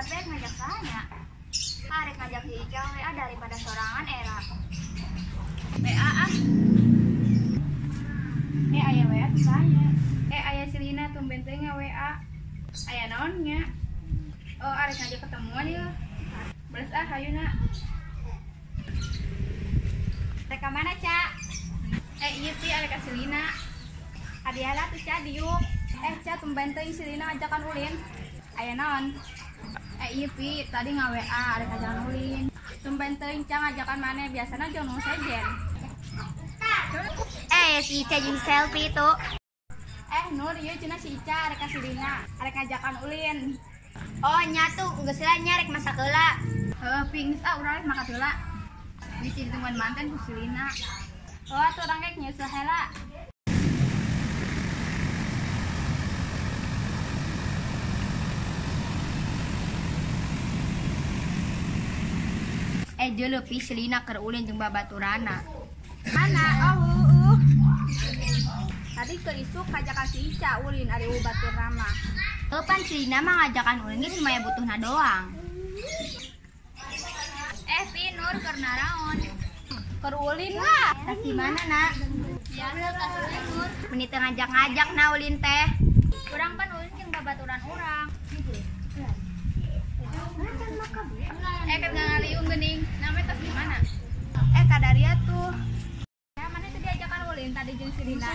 Tapi rek ngajak saha nya? Ah, rek ngajak si Ica we ah daripada sorangan era. WA ah. Eh aya WA tuh saya. Eh aya si Lina tumben teh nge-WA. Aya naon nya? Oh, arek ngajak ketemuan yeuh. Beres ah hayu na. Rek ka mana, Ca? Eh ieu Pi arek ka si Lina. Hadiahlah tuh Ca diuk. Eh Ca tumben teuing si Lina ngajakan ulin. Aya naon? Eh ieu Pi tadi nge-WA arek ngajakan ulin. Tumben teuing Ca ngajakan maneh biasana jeung nu sejen. Eh si Ica jeung selfie tuh. Eh Nur ieu cenah si Ica arek ka si Lina, arek ngajakan ulin. Oh nya tuh geus lah nya rek masak heula. Heuh Pi geus ah urang rek makan heula. Bisi ditungguan manten ku si Lina. Oh atuh urang rek nyeuseul heula. Eh jeuleuh Pi si Lina keur ulin jeung babaturana. Mana? Oh heueuh. Tadi ke isuk ngajakan si Ica ulin ari batur mah. Heuh pan si Lina mah ngajakan ulin ge cuma ya butuhna doang. Eh Pi Nur keur naraon? Keur ulin lah. Tas di mana, Nak? Biasa tas ulin Nur. Meni teu ngajak-ngajak na ulin teh. Urang pan ulin jeung babaturan urang. Eh kan ngaliung geuning. Namanya tas di mana? Eh kadaria tuh. Ya mana tadi ajakan ulin tadi jeung si Lina.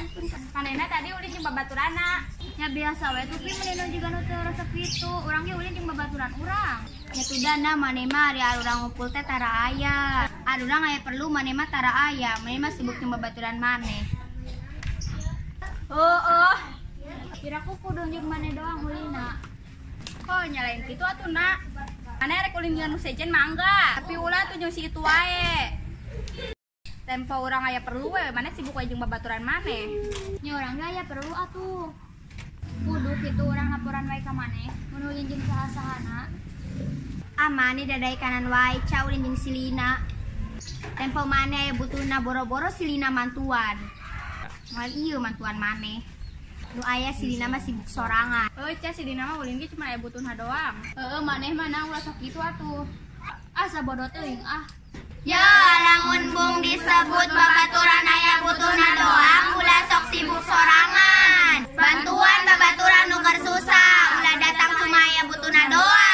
Manehna tadi ulin jeung babaturana. Ya biasa we tuh Pi meni nu juga nu teu resep kitu. Urang ge ulin jeung babaturan urang. Nya tuh dana maneh mah ari urang ngumpul teh tara aya. Ari urang aya perlu maneh mah tara aya. Maneh mah sibuk jeung babaturan maneh. Oh, oh. Kira aku kudu jeung maneh doang ulina. Kok nyalain kitu atuh, Nak? Maneh rek ulin jeung nu sejen mangga. Tapi ulah tuh jeung si itu wae. Tempo urang aya perlu we, maneh sibuk wae jeung babaturan maneh. Nya urang ge aya perlu atuh. Kudu kitu urang laporan wae ka maneh, mun ulin jeung saha-sahana. Ah maneh dadai kanan wae Ca ulin jeung si Lina. Tempo maneh aya butuhna boro-boro si Lina mantuan. Moal ieu mantuan maneh. Nu aya si Lina mah sibuk sorangan. Heuh Ca si Lina mah ulin ge cuma aya butuhna doang. Heueuh maneh mah na ulah sok kitu atuh. Ah sabodo teuing ah. Ya lamun bung disebut babaturan aya butuhna doang ulah sok sibuk sorangan. Bantuan babaturan nu keur susah ulah datang cuma aya butuhna doang.